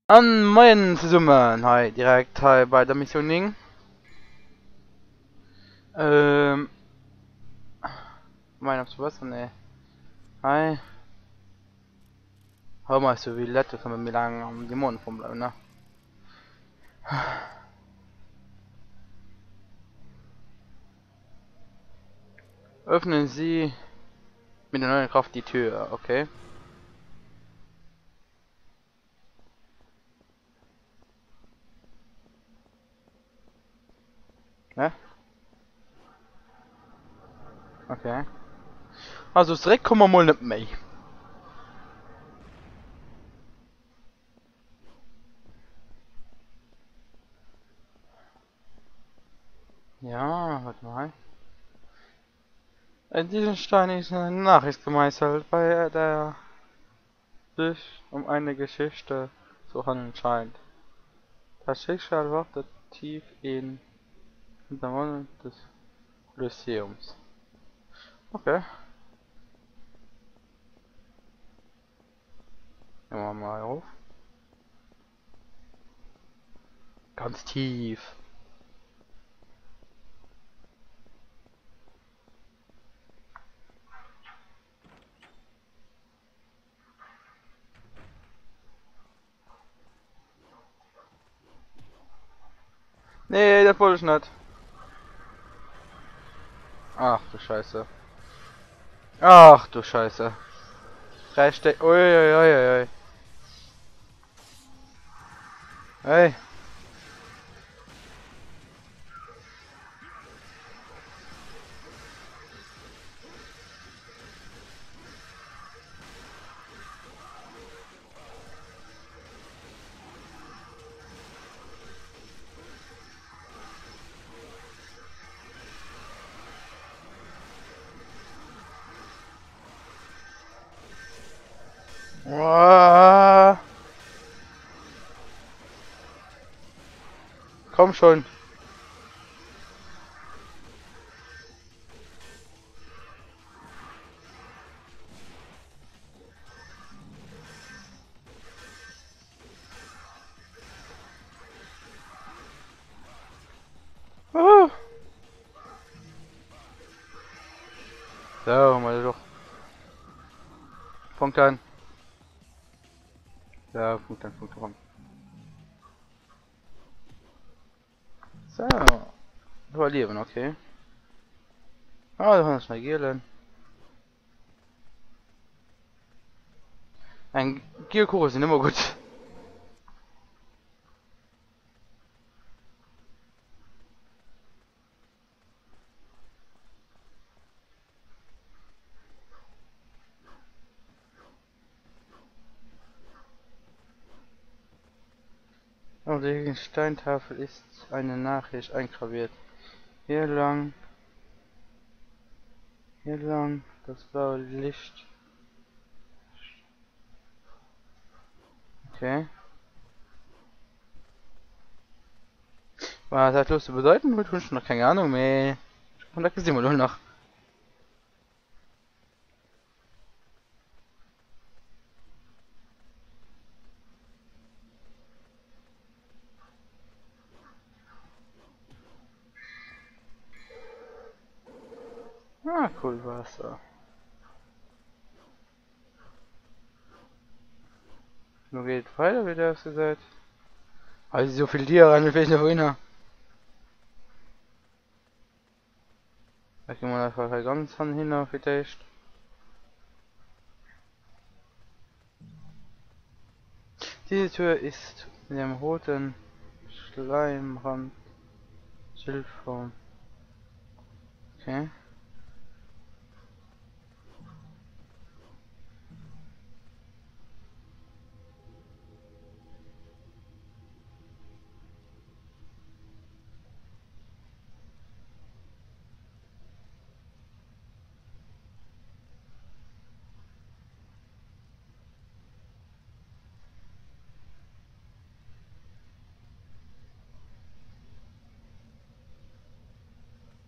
An moien zesummen hei direkt hei bei der Mission 9. Ähm mein op besser nee. Hei. Hau mal so wie Lette kann mir lang am Dämonen vom bleiben ne. Öffnen Sie mit der neuen Kraft die Tür, okay. Ne? Okay. Also zréck komme mer mol net méi. Ja, warte mal. In diesem Stein ist eine Nachricht gemeißelt, bei der sich um eine Geschichte zu handeln scheint. Das Schicksal wartet tief in der Wand des Kolosseums. Okay. Nehmen wir mal auf. Ganz tief. Nee, dat wollt ech net. Ach du Scheiße. Ach du Scheiße. Drei Steck. Ui, ui, ui, ui. Hey. Komm schon. So, mal doch. Punkt an. So, Punkt an, Punkt an. So. Überleben, okay. Ah, da haben wir Gielen. Eng Gielkugel sinn ëmmer gutt. Auf der Steintafel ist eine Nachricht eingraviert. Hier lang, hier lang, das blaue Licht. Okay. Was dat lo ze bedeuten huet, hunn ech nach keng Ahnung, mee dat gesi mer lo nach. Ah, cool Wasser. Nur geht weiter, wie der gesagt. Also so viel Tiere an, ich noch wohin. Da gehen wir einfach ganz an hin vielleicht. Diese Tür ist mit dem roten Schleimrand Schildform. Okay.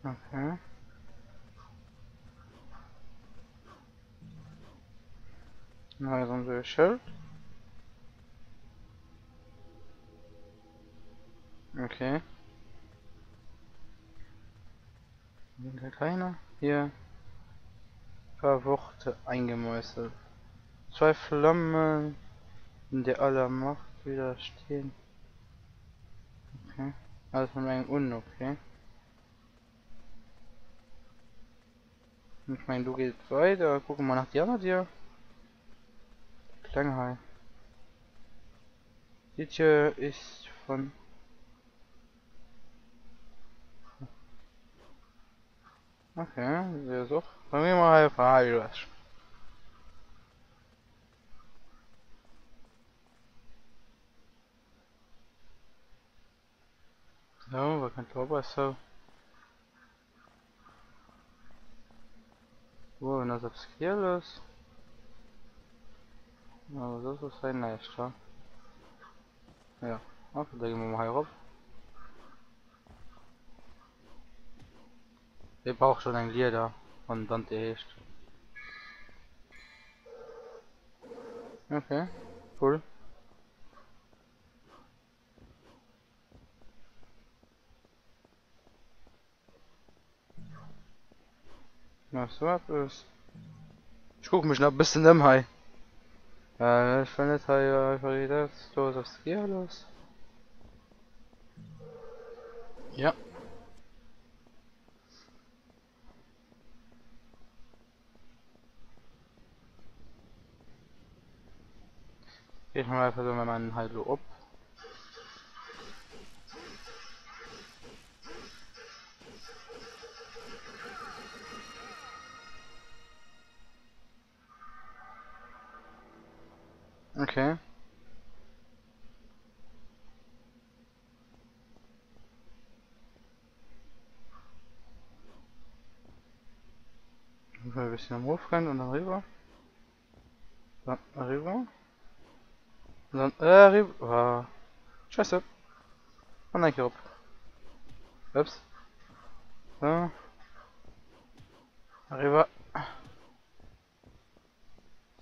Okay. Hei ass onse Schëld. Okay. Der Kleine hier. Paar Worte eingemeißelt. Zwei Flammen, in der aller Macht widerstehen. Okay. Alles von engem un, okay. Ich meine, du gehst weiter. Gucken wir mal nach die andere Tür. Kleng hei. Die Tür ist von Okay, se ass och. Dann gi mer hei op. So, wat kënnt do op eis zou? Uewen ass eppes Gieles. Awer soss ass hei näischt, ha? Ja, okay, da gi mer mol hei erop. Dee brauch schon eng Lieder, wann Dante heescht. Okay, cool. Nach so eppes. Ech kucke mech nach e bëssen ëm hei. Well ech wëll net hei einfach wéi dat do ass eppes Gieles. Ja. Geh ich mal einfach so meinen hei lo op. Okay. Ein bisschen am Hof rennen und dann rüber. Dann rüber. Und dann äh, rüber. Scheiße. Und dann hier op. Ups. So. Rüber.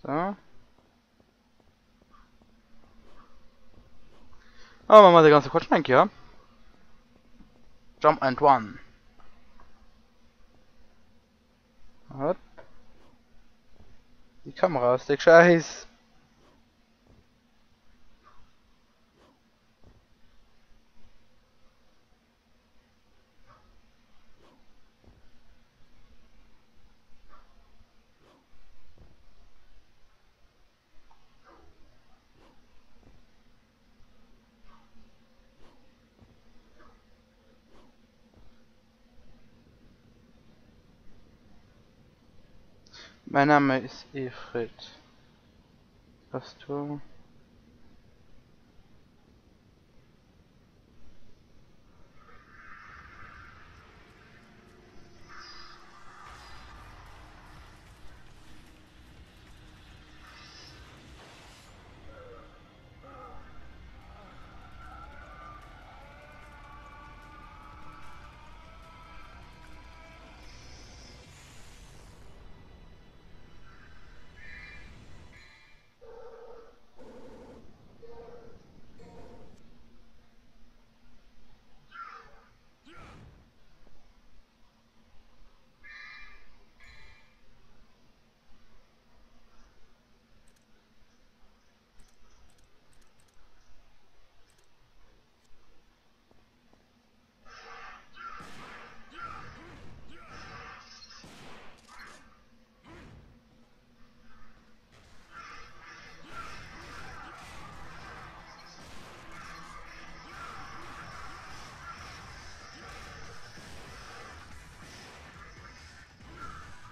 So. Ah, machen wir den ganzen Quatsch ja. Jump and one. Hopp. Die Kamera ist der Scheiß. Mein Name ist Ifrit. Was du?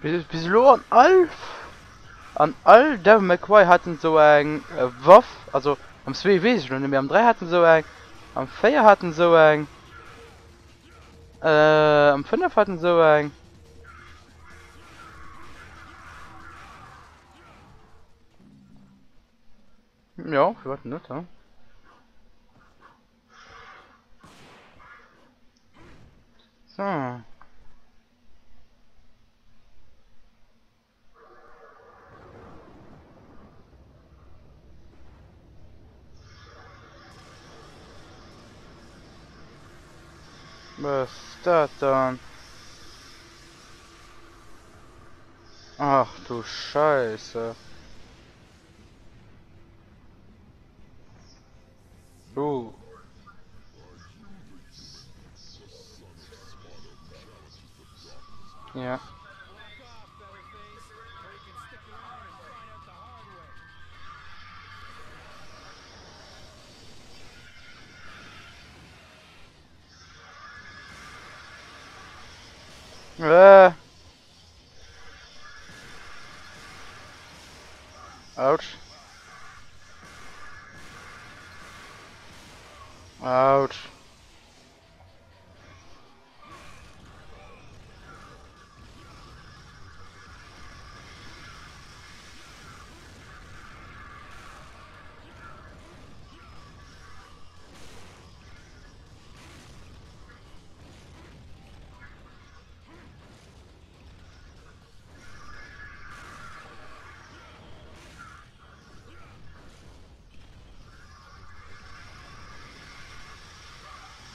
Bis elo an all an all Devil May Cry haten sou eng Waff, also am 2 weess ech lo net, mee am 3 haten sou eng, am 4 haten sou eng, am 5 haten sou eng. Jo, firwat net, he? So. Was dat dann? Ach du Scheiße. Du. Ja. Äh. Autsch. Autsch.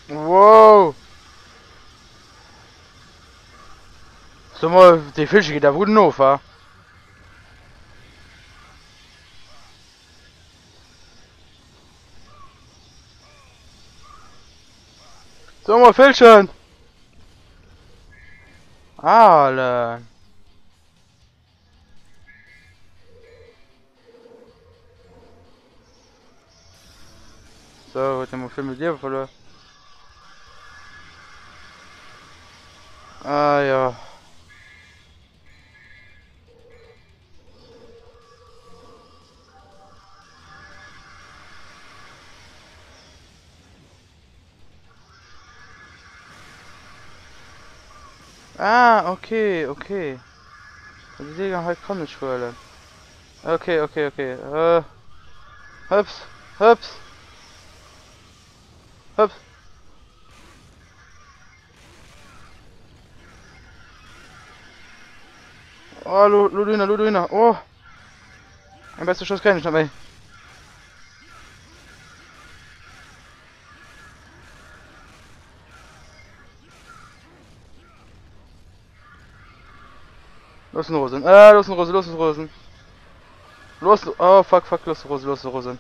Wow! So mal, die Fische geht da gut of, wa? So mal Fischen! Alle! So, huet emol vill méi Liewe verluer. Ah ja. Ah, okay, okay. Die Dinger halt kann ich huelen. Okay, okay, okay. Äh. Hüps, hüps. Hüps. Oh, Ludwina, Ludwina. Oh. Mein bester Schuss kann ich nicht mehr. Los Rosen. Äh, los Rosen, los Rosen. Los, oh fuck, fuck, los Rosen, los Rosen.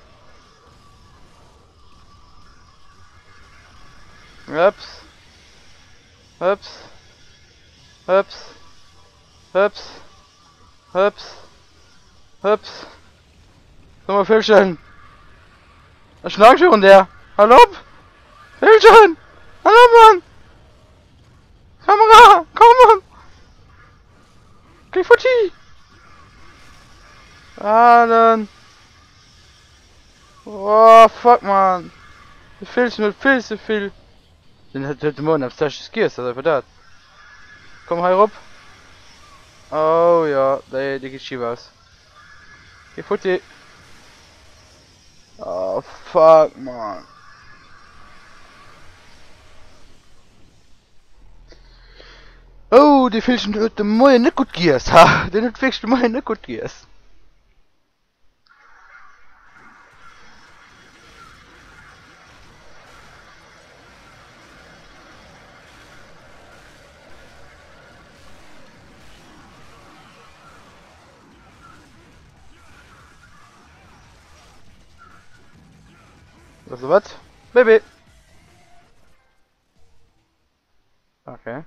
Ups. Ups. Ups. Ups. Ups. Ups. Komm mal, Fischchen. Was schlag schon der? Hallo? Fischchen! Hallo, Mann! Kamera! Komm, Mann! Geh futti! Alan! Oh, fuck, man! De Villchen huet vill ze vill. Den huet de Moien eppes Technesches giess, dat ass einfach dat. Komm hei erop. Oh ja, déi, déi geet schif aus. Geh futti! Oh, fuck, man! Oh, dee Villchen huet de Moien net gutt giess, ha! Deen huet wierklech de Moien net gutt giess. Also wat? Baby! Okay.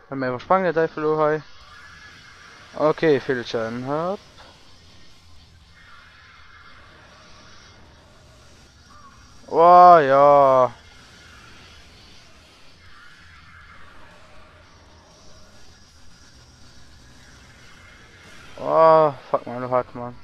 Wenn wir übersprangen, der Teufel hei. Okay, Villchen, hopp. Oh ja. Oh, fuck man, du hart, man.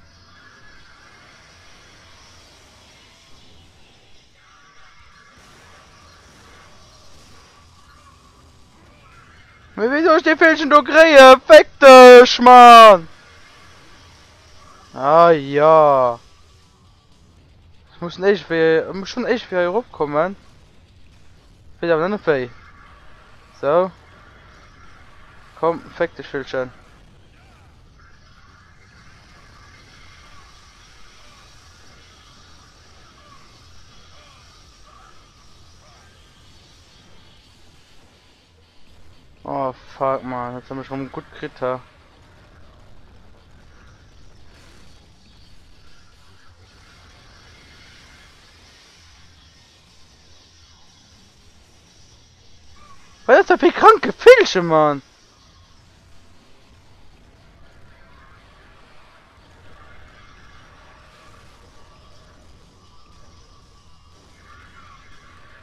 Mee wéi soll ech dee Villchen do kréien? Féck dech, Mann! Ah ja. Ech muss iergendwéi, ech muss schon iergendwéi hei eropkommen. Weess awer net wéi. Sou. Komm, féck dech, Villchen. Oh fuck man, jetzt haben wir schon gut gekriegt. Ha. Was ist das für kranke Filche, Mann?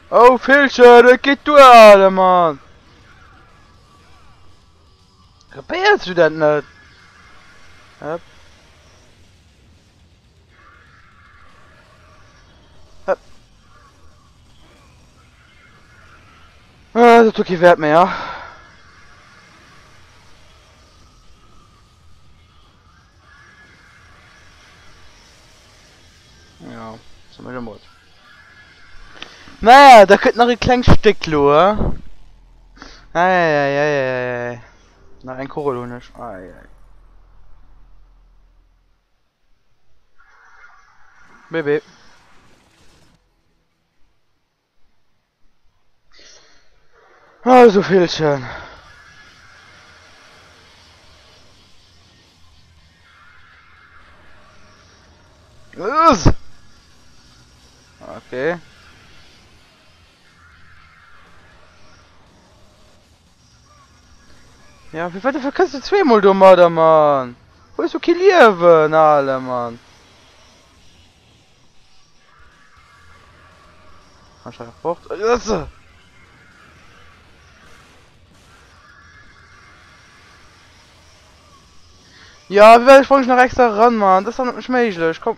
Oh Villchen, dat geet duer, ale Mann! Kapéiers du dat net? Hëpp. Hëpp. Ah, dat huet kee Wäert méi, ah. Ja, so mech emol. Naja, da kënnt nach e klengt Stéck lo, hä? Eieieiei. Nach eng Kugel hunn ech. Eieiei. Bébé. Also Villchen. Okay. Ja, wie wat verkënns du zweemol domadder, Mann? Hues du kee Liewen, ale Mann? Fort. Ja, wie weit sprang ich noch extra ran, Mann? Das ist doch nicht möglich. Komm.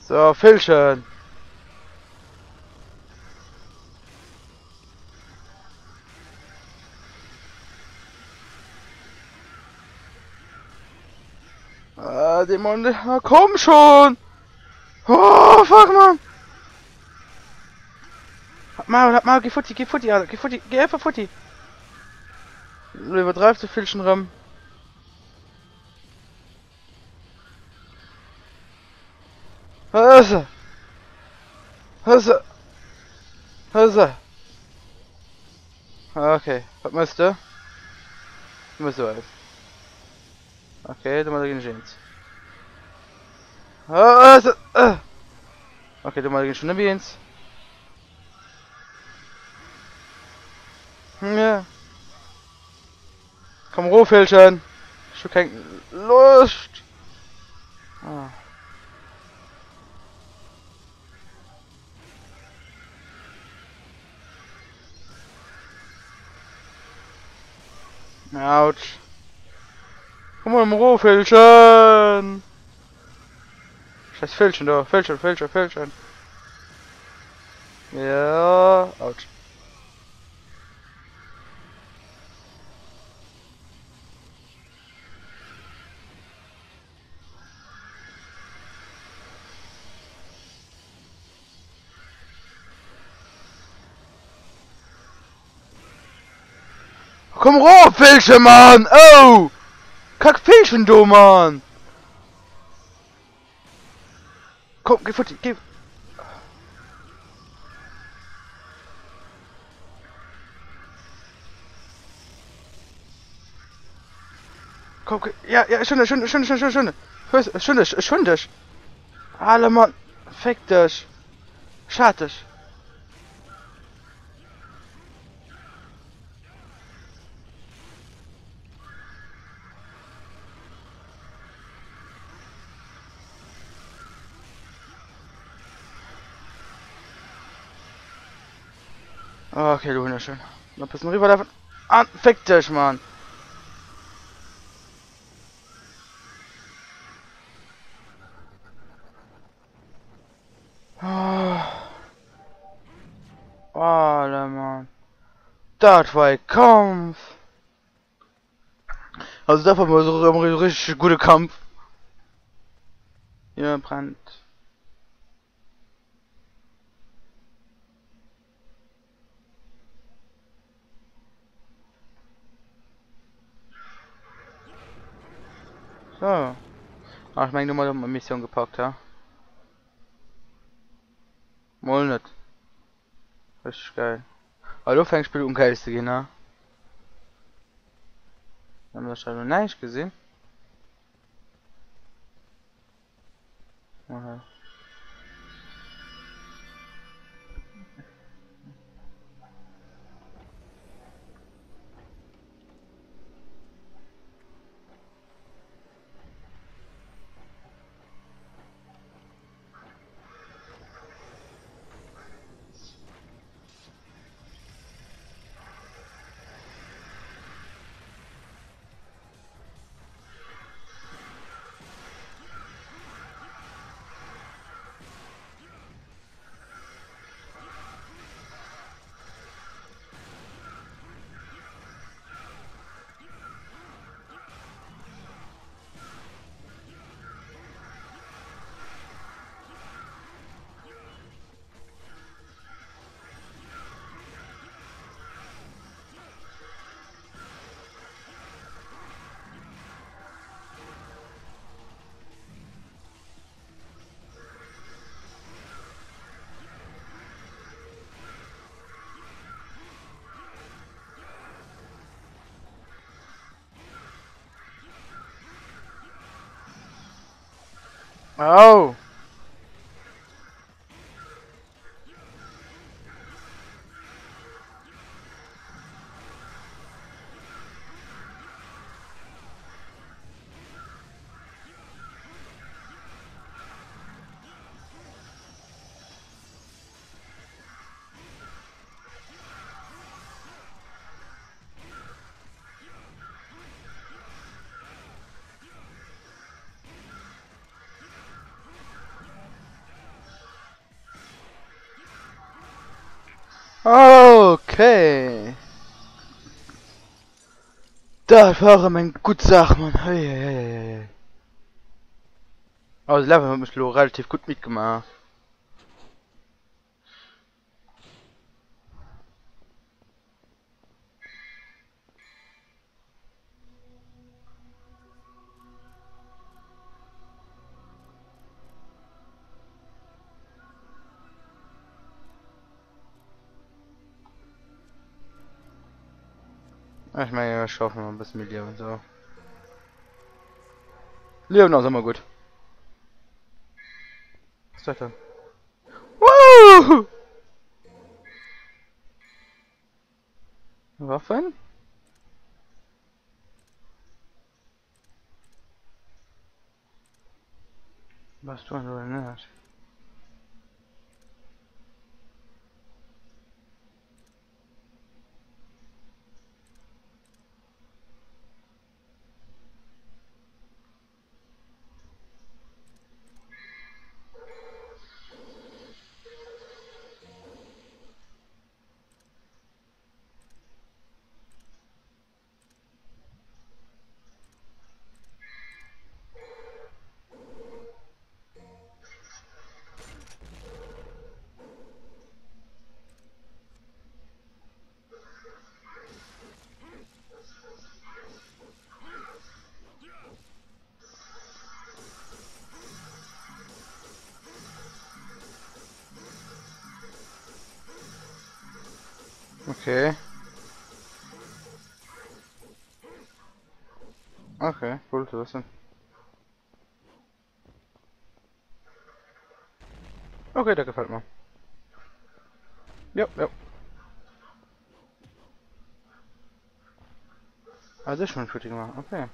So, Villchen. Ah, Dämon, ah, komm schon! Oh, fuck, man! Halt Maul, halt Maul, geh futti, geh futti, Alter, geh futti, geh einfach futti! Lo iwwerdreift de Villchen rëm. Hëse! Hëse! Hëse! Okay, wat mëss de? Du mëss sou eppes. Okay, domadder ginn ech eens. Okay, domadder ginn ech schon net méi eens. Ja. Komm rof, Villchen. Ich hab keng Lust. Ah. Autsch. Komm mal rof, Villchen. Scheiß Villchen da. Villchen, Villchen, Villchen. Ja, autsch. Komm rof, Villchen, Mann! Oh! Kack Villchen do, Mann! Komm, geh futti, geh! Komm, geh, ja, ja, schon, schon, schon, schon, schon, schon. Schon dich, schon dich. Alle Mann, fick dich. Schad dich. Okay, lo hunn ech en. Nach bëssen eriwwerlafen. An féck dech, Mann! Alter, Mann. Dat war e Kampf! Also dat war mol so e richtig gute Kampf. Ja, brennt. So. Ach, ich meine, du mal Mission gepackt, ja? Mol net. Richtig geil. Aber lo fängt Spiel un geil ze ginn, ne? Haben wir schon näischt gesinn? Okay. Oh! Okay. Dat war erëm eng gutt Saach, Mann. Hei, hei, hei, hei, hei. Also Level huet mech lo relativ gutt mitgemaach. Ech mengen ech schaffen mal e bësse méi Liewen so. Liewen ass ëmmer gutt. Was dat dann? Woo! Waffen? Was du oder nicht? Okay. Okay, cool zu wissen. Okay, der gefällt mir. Ja, ja. Also schon Shooting machen, okay.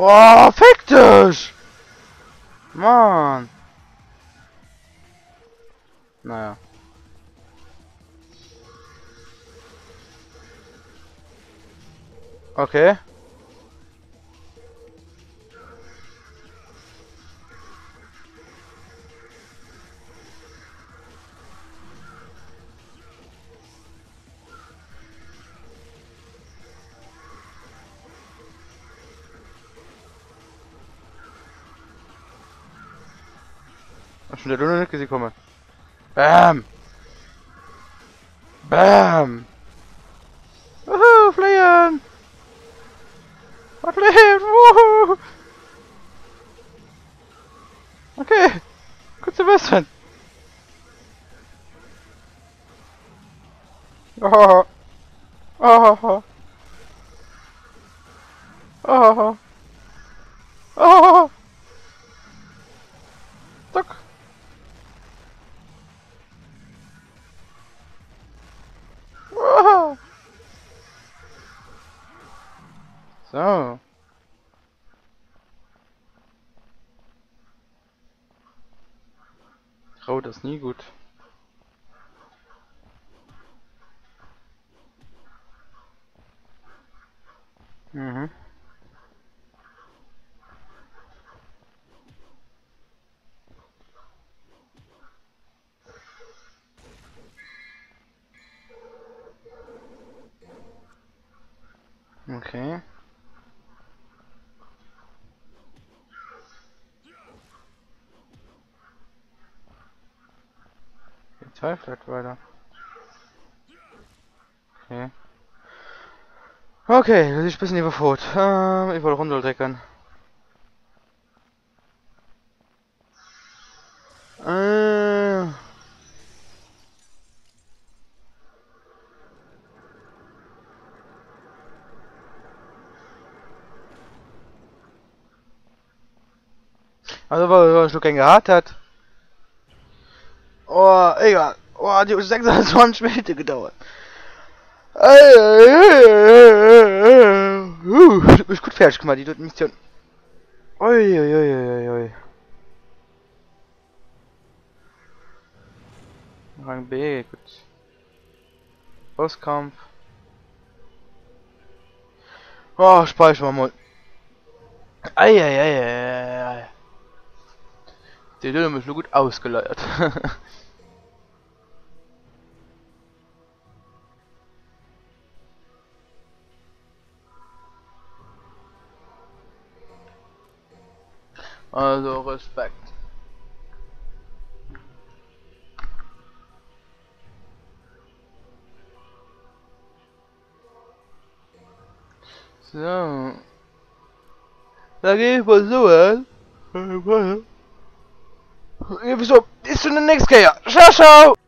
Oh, fick dech! Mann! Naja. Okay. Ech hun dat elo net gesi kommen. Bam! Bam! Woohoo, fléien! Wat leeft? Woohoo! Okay, gut ze wëssen. Oh. Oh. Oh. Oh. Zack. Oh. So. Rot ist nie gut. Mhm. Okay. Die vielleicht weiter. Okay. Okay, das ist ein bisschen überfordert. Ähm, ich wollte runterdrücken. Äh. Also, weil ich noch keinen gehabt hat. Oh, egal. Oh, die 26 Minuten gedauert. Uh, ich gut fertig gemacht, die Mission. Ui, ui, ui, ui, ui. Rang B, gut. Bosskampf. Oh, speichern wir mal. Eieieiei. Die Dünne ist nur gut ausgeleiert. also Respekt. So. Da gehe ich mal so an. So, bis zum nächsten Mal. Ciao, ciao.